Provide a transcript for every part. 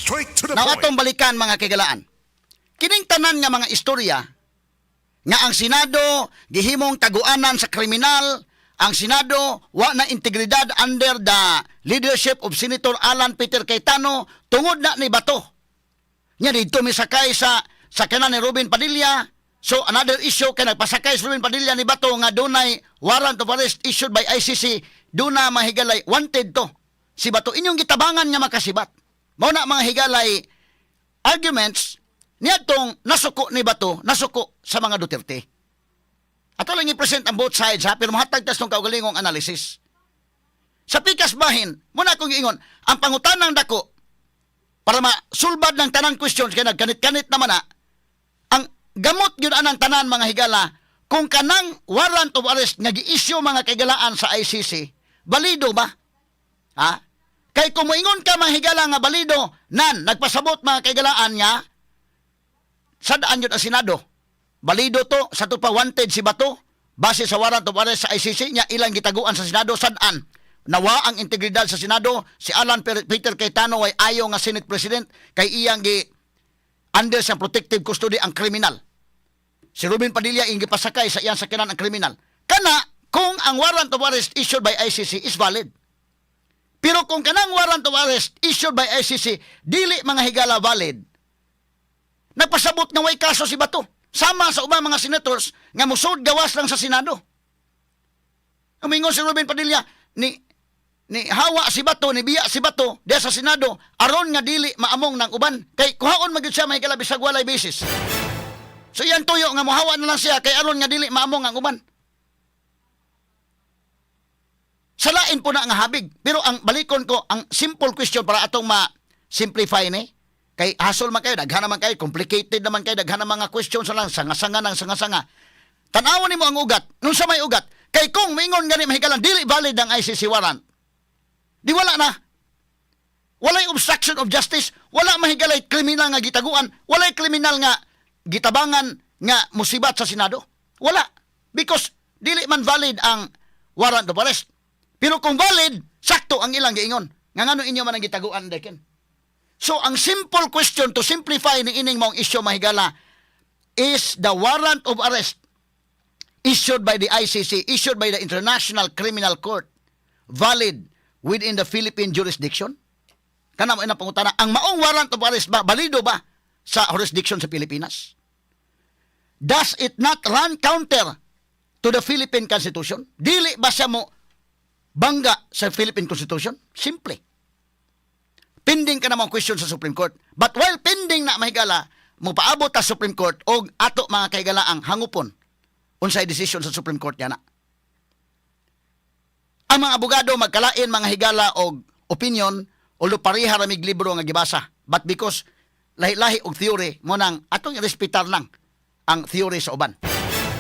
Straight to the Now point. Atong balikan, mga kahigalaan. Kining tanan nga mga istorya nga ang Senado gihimong taguanan sa kriminal, ang Senado wa na integridad under the leadership of Senator Alan Peter Cayetano tungod na ni Bato. Nya didto misakay sa sakyanan ni Robin Padilla. So another issue kay nagpasakay si Robin Padilla ni Bato nga dunay warrant of arrest issued by ICC, duna, mahigalay, wanted to. Si Bato inyong gitabangan nga makasibat. Mao na, mga higalay, arguments niadtong nasuko ni Bato, nasuko sa mga Duterte. Ato lang i-present ang both sides ha, pero mahatag tas tong kaugalingong analysis. Sa pikas bahin, muna akong giingon, ang pangutanang dako para masulbad ng tanan questions kay nagkanit-kanit naman na, ang gamot yun anang tanan, mga higala, kung kanang warrant of arrest nga gi-issue, mga kahigalaan, sa ICC, balido ba? Ha? Kay kung moingon ka, mga higala, nga balido, nan, nagpasabot, mga kahigalaan, nga, sad-an yun ang Senado. Balido to, sa to pa wanted si Bato, base sa warrant of arrest sa ICC, nya ilang gitaguan sa Senado, sad-an. Nawa ang integridad sa Senado, si Alan Peter Cayetano ay ayo nga Senate President, kay iyang gi under sa protective custody ang kriminal. Si Robin Padilla iyang gipasakay sa iyang sakyanan ang kriminal. Kana, kung ang warrant of arrest issued by ICC is valid. Pero kung kanang warrant of arrest issued by ICC, dili, mga higala, valid, nagpasabot nga way kaso si Bato. Sama sa ubang mga senators nga musod gawas lang sa Senado. Umingon si Robin Padilla, ni hawa si Bato, ni biya si Bato diya sa Senado aron nga dili maamong ng uban. Kay kuhaon magyud siya, mga higala, bisag walay basis. So yan tuyo nga mohawa na lang siya kay aron nga dili maamong ang uban. Sa lain po na nga habig. Pero ang balikon ko, ang simple question para atong ma-simplify ni, kay hasol man kayo, daghan naman kayo, complicated naman kayo, daghan mga questions lang, sanga-sanga ng sanga-sanga. Tan-awon nimo ang ugat. Nung sa may ugat, kay kung mingon gani, mahigalan, dili valid ang ICC warrant. Di wala na. Walay obstruction of justice, wala, mahigalay, kriminal nga gitaguan, walay kriminal nga gitabangan nga musibat sa Senado. Wala. Because dili man valid ang warrant of arrest. Pero kung valid, sakto ang ilang giingon. Nga ngano inyo man ang gitaguan deken. So ang simple question to simplify ni ining maong issue, mahigala, is the warrant of arrest issued by the ICC, issued by the International Criminal Court, valid within the Philippine jurisdiction? Kana mo inang pangutana, ang maong warrant of arrest ba, balido ba sa jurisdiction sa Pilipinas? Does it not run counter to the Philippine Constitution? Dili ba siya mo bangga sa Philippine Constitution? Simple. Pending ka namang question sa Supreme Court. But while pending na, mahigala, mopaabot ta Supreme Court og ato, mga kahigala, ang hangupon unsay decision sa Supreme Court yana. Ang mga abogado magkalain, mga higala, og opinion, although pareha ra mig libro nga gibasa. But because lahi-lahi og theory mo nang atong irespetar lang ang theory sa uban.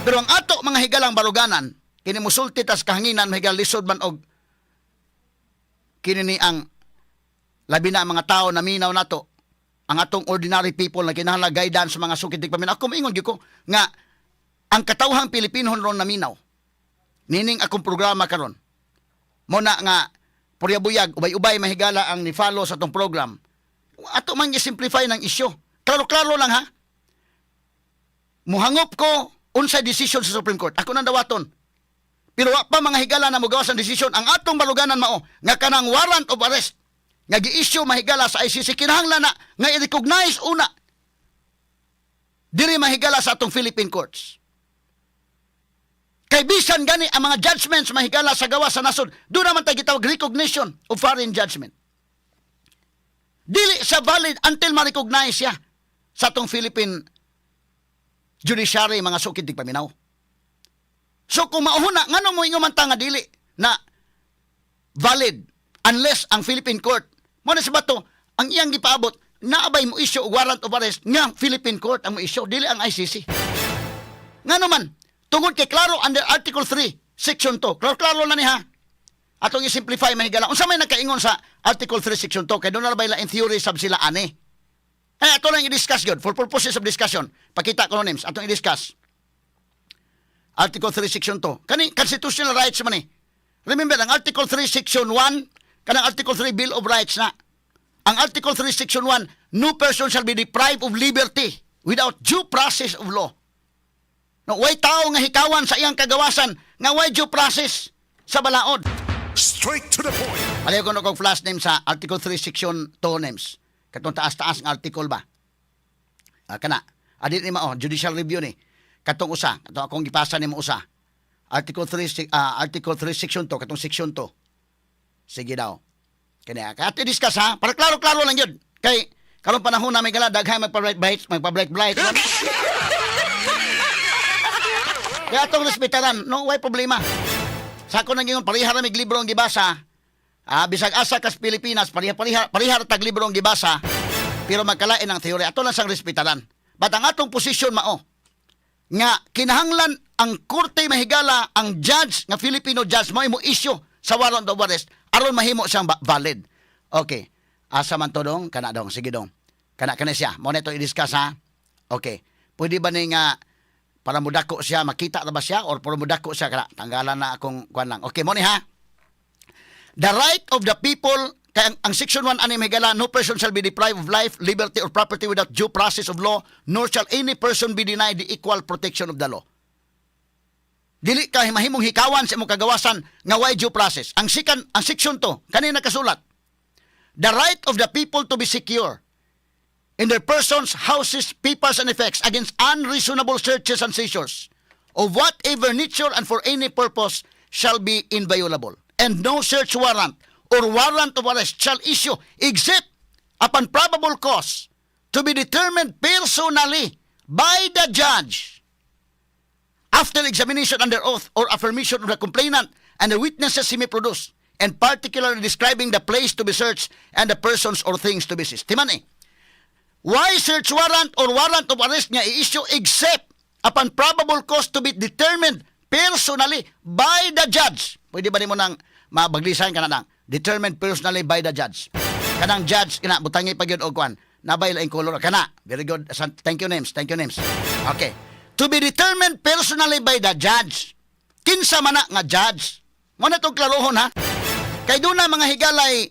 Pero ang ato, mga higalang baruganan, kini musulti tas kahanginan, mahigala, lisod man og kini ni ang labi na ang mga tao na minaw nato, ang atong ordinary people na kinahanglan guidance sa mga sukid tigpaminaw. Ako moingon gyud ko nga ang katawhang Pilipino ron naminaw nining akong programa karon. Mo na nga purya buyag, ubay-ubay, mahigala, ang ni-follow sa atong program. Ato man gi-simplify ng isyu. Klaro-klaro lang ha. Muhangop ko unsay decision sa Supreme Court. Ako nang dawaton. Pero wa pa, mga higala, na mugawas ang desisyon. Ang atong baluganan mao nga kanang warrant of arrest nga gi-issue, mahigala, sa ICC, kinahanglan na nga i-recognize una diri, mahigala, sa atong Philippine courts. Kay bisan gani ang mga judgments, mahigala, sa gawas sa nasod, doon naman tayo gitawag recognition of foreign judgment. Dili sa valid until ma-recognize siya sa atong Philippine judiciary, mga sukid tigpaminaw. So kung mauhuna, ngano mo ingon man ta nga dili na valid unless ang Philippine court mo na sa Bato ang iyang gipaabot, naabay mo issue og warrant of arrest nga Philippine court ang mo issue, dili ang ICC? Ngano man? Tungod kay klaro under Article 3 Section 2. Klaro-klaro na ni ha. Atong i-simplify, mahigala. Unsa may nakaingon sa Article 3 Section 2? Kay doon na ba in theory sab sila ani. Eh, ato lang i-discuss yun. For purposes of discussion. Pakita ko no names. Atong i-discuss. Article 3 Section 2. Kani constitutional rights man ni. Remember, ang Article 3 Section 1, kanang Article 3 Bill of Rights na. Ang Article 3, Section 1, no person shall be deprived of liberty without due process of law. No, way tao nga hikawan sa iyang kagawasan nga way due process sa balaod. Straight to the point. Palayo ko kog flash name sa Article 3, Section 2 names. Katong taas-taas ng article ba? Ah, kana. Adi ni mao, judicial review ni. Katong usa, katong akong gipasa nimo usa. Article 3 Article 3 Section 2, katong Section 2. Sige daw. Kani ka discuss ha, para klaro-klaro lang yun. Kay karong panahon na may gala daghay magpa-bright magpa-bright bright. Kaya atong respetaran, no way problema. Sa ako nang ingon, pareha ra mig libro ang gibasa. Ah, bisag asa kas Pilipinas, pareha pareha pareha ra tag libro ang gibasa. Pero magkalain ang teorya. Ato lang sang respetaran. But ang atong posisyon mao nga kinahanglan ang korte, mahigala, ang judge nga Filipino judge mao mo issue sa warrant of arrest aron mahimo siyang valid. Okay. Asa man to dong? Kana dong. Sige dong. Kana kana siya. Mo na ito i-discuss ha. Okay. Pwede ba ni nga para mudako siya, makita na ba siya or para mudako siya kana tanggalan na akong kuan lang. Okay mo ni ha. The right of the people kay ang Section 1 ani, mahigala, no person shall be deprived of life, liberty or property without due process of law, nor shall any person be denied the equal protection of the law. Dili ka mahimong hikawan sa imong kagawasan nga way due process. Ang second, ang Section 2, kanina kasulat. The right of the people to be secure in their persons, houses, papers, and effects against unreasonable searches and seizures of whatever nature and for any purpose shall be inviolable. And no search warrant or warrant of arrest shall issue except upon probable cause to be determined personally by the judge after examination under oath or affirmation of the complainant and the witnesses he may produce, and particularly describing the place to be searched and the persons or things to be seized. Timan eh. Way search warrant or warrant of arrest nga i-issue except upon probable cause to be determined personally by the judge. Pwede ba nimo nang mabaglisan ka na nang determined personally by the judge? Kanang judge, kana butangi pa gyud og kuan. Nabay laing color kana. Very good. Thank you, names. Thank you, names. Okay. To be determined personally by the judge. Kinsa man na nga judge? Mo na tong klarohon ha. Kay doon na mga higalay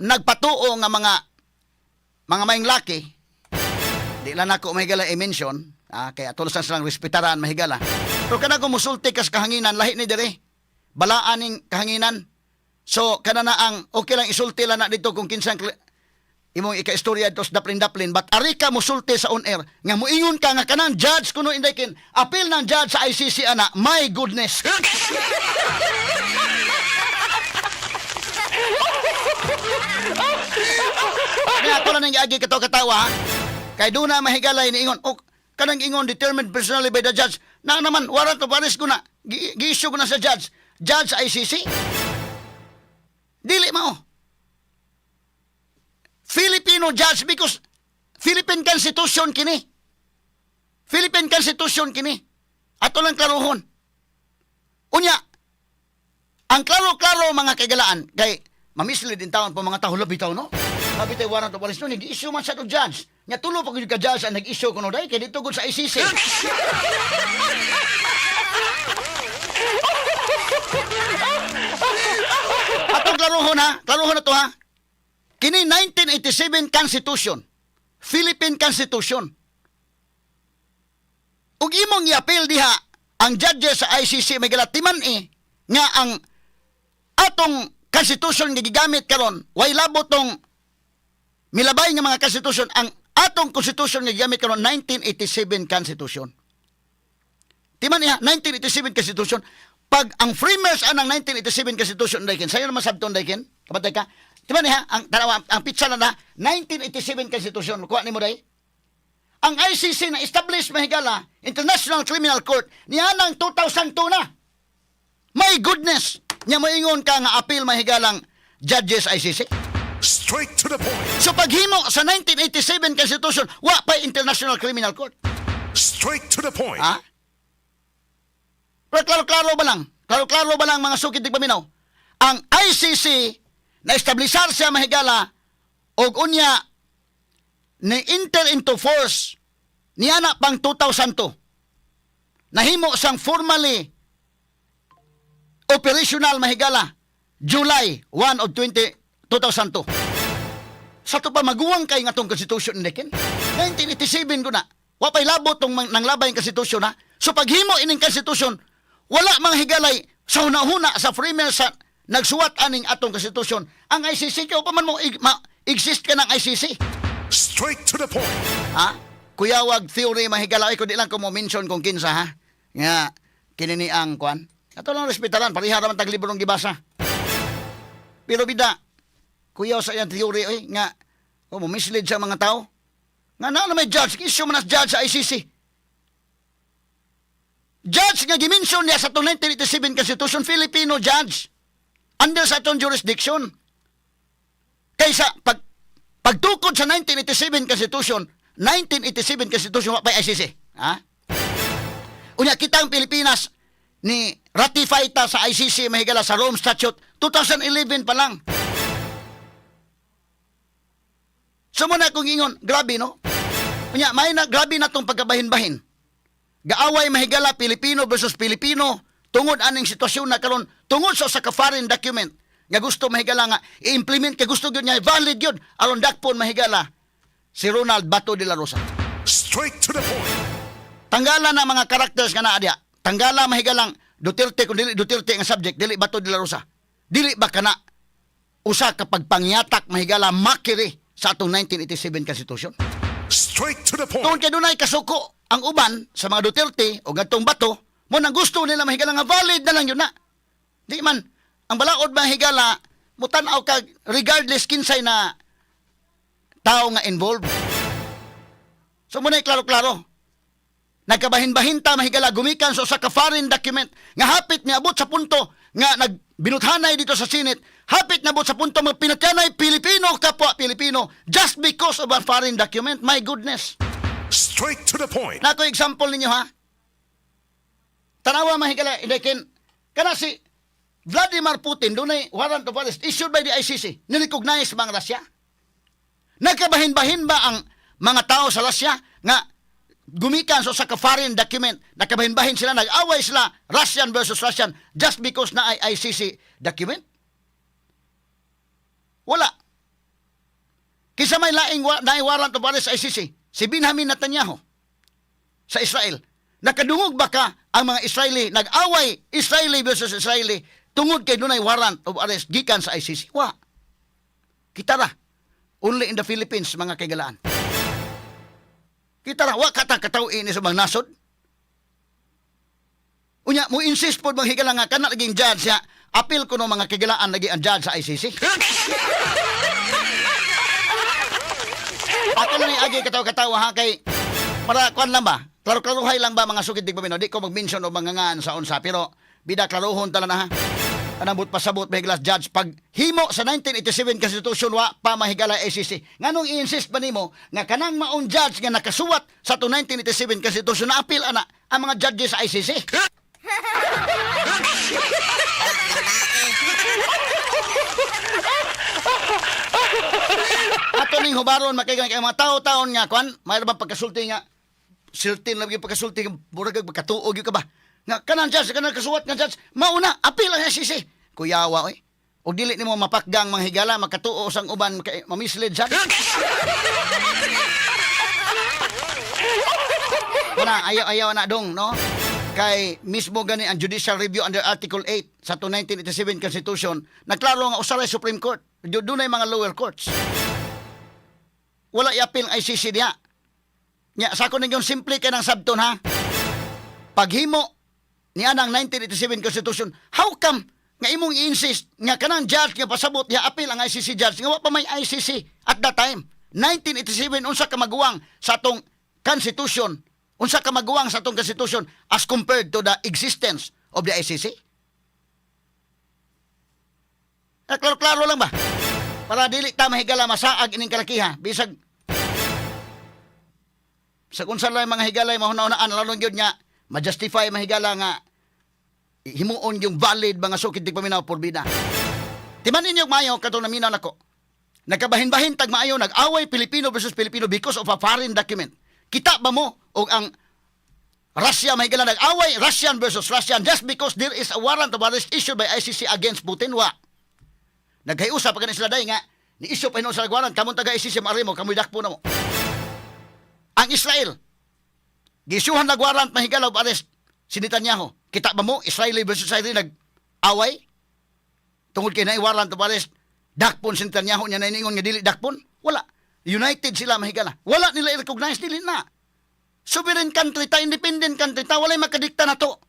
nagpatuo nga mga maing laki, di lang ako, mahigala, i-mention, ah, kay ato lang silang respetaran, mahigala. Pero kana kung musulti kas kahanginan, lahi ni dire. Balaan ning kahanginan. So, kana na ang, okay lang isulti lang na dito kung kinsang imong ika-istorya dito sa daplin-daplin, but ari ka musulti sa on air, nga muingon ka nga kanang judge kuno inday appeal ng judge sa ICC ana, my goodness. Kaya ako lang nang giagi kato katawa, ha? Kay doon na mahigalay ni ingon, oh, kanang ingon determined personally by the judge. Na naman, warrant of arrest ko na. Gi-issue ko na sa judge. Judge ICC? Dili mao. Filipino judge because Philippine Constitution kini. Philippine Constitution kini. Ato lang klarohon. Unya, ang klaro-klaro, mga kaigalaan, kay mamislead din taon po mga tao, labi tao, no? Sabi tayo, warrant of arrest, no, nag-issue man sa to judge. Nga tulo pa ka judge ang nag-issue kuno dahil, kay dito gud sa ICC. Atong klarohon ha, klarohon na to ha. Kini 1987 Constitution, Philippine Constitution. Ug imong i-appeal diha ang judges sa ICC may galatiman eh nga ang atong constitution nga gigamit karon way labot tong milabay nga mga constitution. Ang atong constitution nga gigamit karon, 1987 Constitution. Timan niya, 1987 Constitution. Pag ang framers anang 1987 Constitution daykin, sayo naman sabton daykin, kabatay ka. Timan niya, ang tanawa ang pitsa na na 1987 Constitution, kuha nimo day. Ang ICC na establish, mahigala, International Criminal Court niya nang 2002 na. My goodness! Nya moingon ka nga appeal, mahigalang, judges ICC. Straight to the point. So paghimo sa 1987 Constitution, wa pa International Criminal Court. Straight to the point. Ha? Pero klaro-klaro ba lang? Klaro-klaro ba lang, mga sukid paminaw? Ang ICC na establisar siya, mahigala, og unya ni enter into force niya na pang 2002. Nahimo siyang formally operational, mahigala, July 1 of 20, 2002. Sa to pa maguwang kay nga tong constitution nikin. 1987 ko na. Wa pay labot tong nang labay ang constitution ha. So paghimo ining constitution, wala mga higalay sa hunahuna sa framer sa nagsuwat aning atong constitution. Ang ICC kay pa man mo exist ka ng ICC. Straight to the point. Ha? Kuyawag theory mahigala ko di lang ko mo mention kung kinsa ha. Nga kini ni ang kwan. Ato lang respetaran pareha ra man tag librong gibasa. Pero bida kuyaw sa iyang theory oy nga o mo mislead sa mga tao. Nga na may judge, issue man as judge sa ICC. Judge nga gimension niya sa atong 1987 Constitution, Filipino judge. Under sa atong jurisdiction. Kaysa pagtukod sa 1987 Constitution, 1987 Constitution wa pay ICC. Ha? Unya kita ang Pilipinas ni ratify ta sa ICC mahigala sa Rome Statute 2011 pa lang. So mo na kung ingon, grabe no? Unya may na grabe na tong pagkabahin-bahin. Gaaway mahigala Pilipino versus Pilipino tungod aning sitwasyon na karon tungod sa usa ka foreign document nga gusto mahigala nga i-implement kay gusto gyud niya valid gyud aron dakpon mahigala si Ronald Bato de la Rosa. Straight to the point. Tanggala na mga characters nga naa diha. Tanggala mahigalang Duterte kung dili Duterte ang subject, dili Bato de la Rosa. Dili ba kana usa ka pagpangyatak mahigala makiri sa atong 1987 Constitution? Straight to the point. Tungod kay dunay kasuko ang uban sa mga Duterte o gadtong Bato, mo nang gusto nila mahigala nga valid na lang yun na. Di man ang balaod mahigala mutan-aw ka regardless kinsay na tao nga involved. So muna klaro-klaro. Nagkabahin-bahin ta mahigala gumikan sa usa ka foreign document nga hapit niabot sa punto nga nagbinuthanay dito sa Senate, hapit niabot sa punto magpinatyanay Pilipino kapwa Pilipino just because of a foreign document. My goodness. Straight to the point. Nako example ninyo ha. Tanawa mahigala ilekin kana si Vladimir Putin dunay warrant of arrest issued by the ICC. Nirecognize ba ang Russia? Nagkabahin-bahin ba ang mga tao sa Russia nga gumikan sa usa ka foreign document? Nagkabahin-bahin sila, nag-away sila Russian versus Russian just because na ay ICC document? Wala. Kinsa may laing naay warrant of arrest sa ICC? Si Benjamin Netanyahu sa Israel. Nakadungog ba ka ang mga Israeli nag-away Israeli versus Israeli tungod kay dunay warrant of arrest gikan sa ICC? Wa. Kita ra. Only in the Philippines, mga kaigalaan. Kita ra wa ka ta kataw ini sa mga nasod. Unya mo insist pod mga higala nga kana laging judge siya. Apil ko no mga kaigalaan lagi ang judge sa ICC. Ako lang ni agi katawa-katawa ha kay para kuan lang ba? Klaro-klaruhay lang ba mga sukid tigpaminaw? Di ko mag-mention o mga ngaan sa unsa pero bida klaruhon tala na ha. Anang but pasabot mahigala judge pag himo sa 1987 Constitution wa pa mahigala ICC. Nganong i-insist ba nimo nga kanang maong judge nga nakasuwat sa to 1987 Constitution na appeal ana ang mga judges sa ICC? Ato ning hubaron makaigan kay mga tao-taon nga kuan, mayro ba pagkasulti nga certain lang yung pagkasulti murag kag pagkatuog gyud ka ba? Nga kanang judge kanang kasuwat nga judge, mauna apil ang ICC. Kuyawa oy. Og dili nimo mapakgang mga higala makatuo sang uban kay mamislead sad. Wala, ayaw ayaw na dong, no? Kay mismo gani ang judicial review under Article 8 sa 1987 Constitution, nagklaro nga usaray Supreme Court. Dunay mga lower courts. Wala i-appeal ang ICC diha. Nya sa ako ninyo simple kay ng sabton ha. Paghimo ni anang 1987 Constitution, how come nga imong i-insist nga kanang judge nga pasabot ya appeal ang ICC judge nga wa pa may ICC at that time? 1987, unsa ka maguwang sa atong constitution, unsa ka maguwang sa atong constitution as compared to the existence of the ICC? Eh, klaro-klaro lang ba para dili ta mahigala masaag ining kalakiha bisag sa kung lang mga higalay mahuna-hunaan lalo gyud nga ma-justify mahigala nga himuon yung valid mga sukid di paminaw porbida. Timan ninyo maayo katong naminaw nako. Nagkabahin-bahin tag maayo nag-away Pilipino versus Pilipino because of a foreign document. Kita ba mo og ang Russia mahigala nag-away Russian versus Russian just because there is a warrant of arrest issued by ICC against Putin? Wa. Naghiusa pa gani sila day nga Ni issue pa hinuon sa warrant, kamong taga ICC maari mo, kamoy dakpo na mo. Ang Israel, giisyuhan nag warrant, mahigala, of arrest si Netanyahu. Kita ba mo Israeli versus Israeli nag-away? Tungod kay naay warrant of arrest, dakpon si Netanyahu niya, naningon nga dili dakpon? Wala. United sila, mahigala. Wala nila i-recognize, dili na. Sovereign country ta, independent country ta, walay makadikta na to.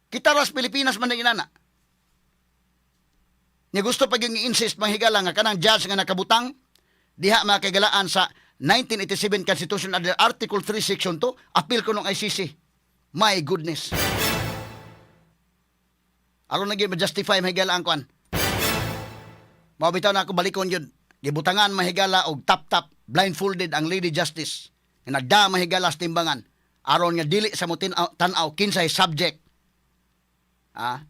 Kita ras Pilipinas man ang inana. Ni gusto pag yung insist, manghigala, nga kanang judge nga nakabutang diha, mga kaigalaan, sa 1987 Constitution under Article 3 Section 2, appeal ko ng ICC. My goodness. Aron na gyud ma-justify, mahigala, ang kuan. Mao bitaw na ako balikon yun. Gibutangan, mahigala, og tap-tap, blindfolded ang Lady Justice nga nagda, mahigala, sa timbangan aron nga dili sa mo tan-aw kinsay subject. Ah,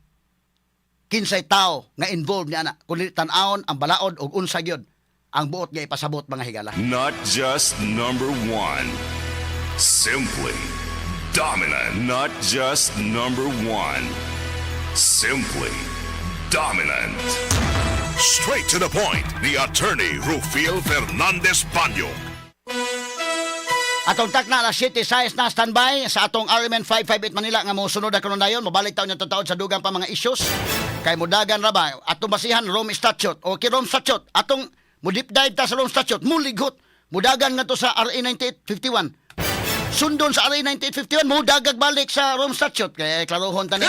kinsay tao nga involved niya ana kundi tan-awon ang balaod og unsa gyud ang buot nga ipasabot, mga higala. Not just number one. Simply dominant. Not just number one. Simply dominant. Straight to the point. The attorney Rufil Fernandez Banyo. Atong takna alas 7:06 na, standby sa atong RMN 558 Manila nga mosunod na karon dayon. Mobalik taon niya taod sa dugang pa mga issues kay mudagan ra ba atong basihan Rome Statute. Okay, Rome Statute, atong mo deep dive ta sa Rome Statute, mulighot mudagan nga to sa RA 9851, sundon sa RA 9851, mudagag balik sa Rome Statute, kay klarohon ta ni.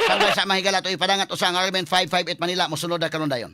Standby sa mahigala to ipadangat usa ang RMN 558 Manila, mosunod na karon dayon.